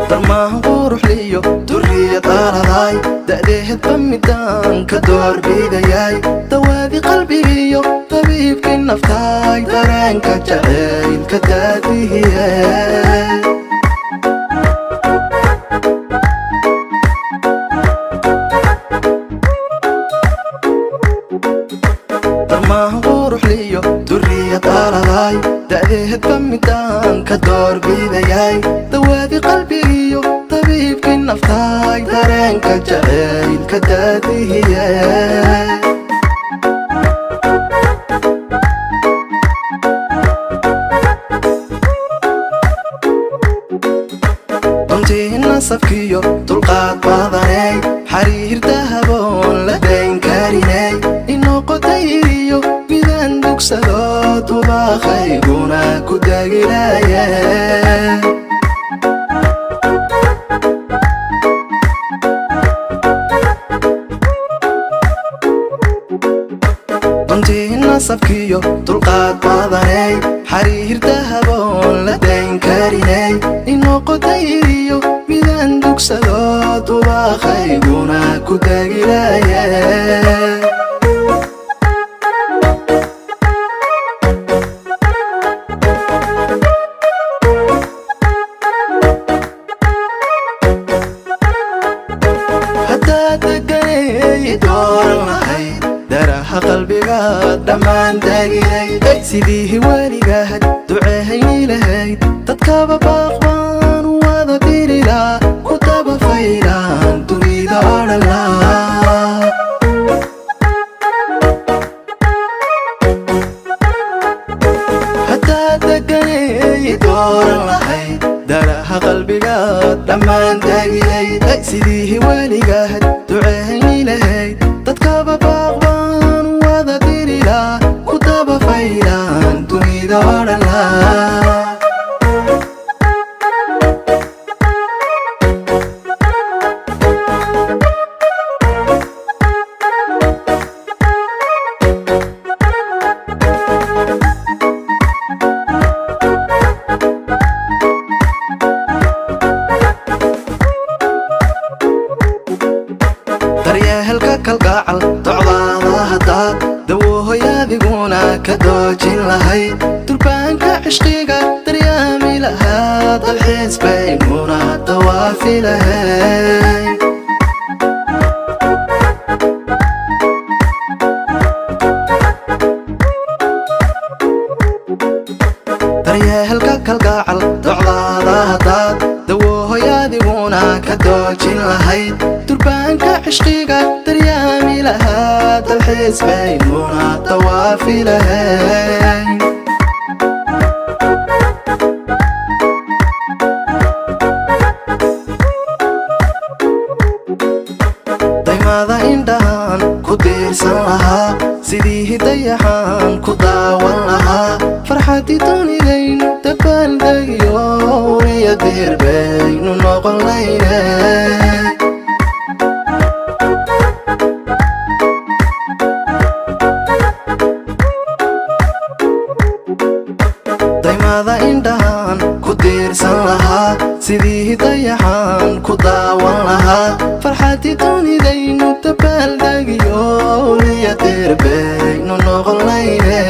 Darmaahan quruxliyo duriya daaladaay, da'deehedba midaan ka doorbidayay. Dawaadi qalbigiyo tabiibkii naftaay, dareenka jacaylka daadihiye. Darmaahan quruxliyo duriya daaladaay, da'deehedba midaan ka doorbidayay. Dawaadi qalbigiyo tabiibkii naftaay, dareenka jacaylka daadihiye. Duntii nasabkiyo dulqaad badaney, xariir dahaboon la dayn kariney, inoqotayriyo midaan dugsado, dubaaqayguna ku dagilaye. Duntii nasabkiyo dulqaad badaney, xariir dahaboon la dayn kariney, inoqotayriyo midaan dugsado, dubaaqayguna ku dagilaye. Haddaad deganay dooran lahayd, daraha qalbigaad dhammaan taagilay. Sidii weligaad duceehayni lahayd, dadkaba baaq baan wada dirilaa, ku daba faylaan dunida odhanlaa. Haddaad deganay dooran lahayd, daraha qalbigaad dhammaan taagilay. Sidii weligaad duceehayni lahayd, dadkaba baaq baan wada dirilaa, ku daba faylaan dunida odhanlaa. Daryeelka kalgacal docdaada haddaad dawoohoyaadiguna ka doojin lahayd, durbaanka cishqiga daryaami lahaa, dalxiis baynuna dawaafi lahayd. Daryeelka kalgacal docdaada haddaad dawoohoyaadiguna ka doojin lahayd, durbaanka cishqiga daryaami lahaa, dalxiis baynuna dawaafi lahayd. Daymada indhahan ku diirsan lahaa, sidii dayaxaan ku daawan lahaa, farxaddii dunidaynu dabaaldegiyo, uriya diir baynu noqon layne. Daymada indhahan ku diirsan lahaa, sidii dayaxaan ku daawan lahaa, farxaddii dunidaynu dabaaldegiyo, uriya diir baynu noqon layne.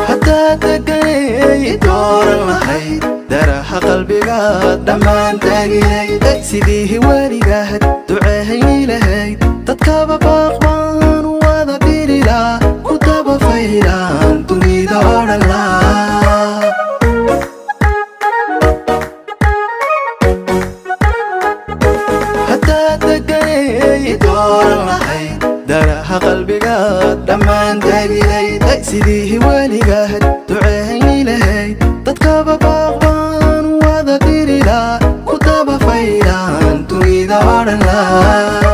Haddaad deganay dooran lahayd, daraha qalbigaad dhammaan taagilay. Sidii weligaad duceehayni lahayd, dadkaba baaq baan wada dirilaa, ku daba faylaan dunida odhanlaa. Haddaad deganay dooran dooran lahayd, daraha qalbigaad dhammaan tagilayd. Sidii weligaad duceehayni lahayd, dadkaba baaqbaan wada dirilaa, ku daba faylaan dunida odhan laa.